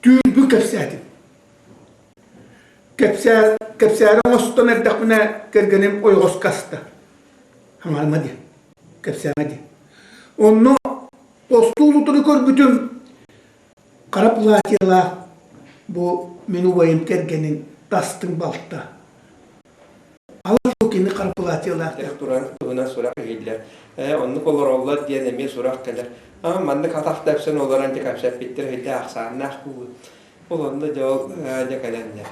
Түүнбүн кэпсээтим. Кэпсээ, кэпсээри оҥостон эрдэхпинэ кэргэним ойоҕоско аста. Хаҥарыма диэн, кэпсээмэ диэн. Онно остуол утары көрбүтүм хара платьелаах бу мин убайым кэргэнин тастыҥ балта. Ала кини хара платьелаах туран туһунан сурах иһиллэр. Ээ, оннук олороллор диэн эмиэ сурах кэлэр. Аа, маннык атах тэпсэн олорон дьэ кэпсэппиттэр иһиллэ ахсааннаах буолуо. Ол онно дьэ ол дьэ кэлэн дьэ.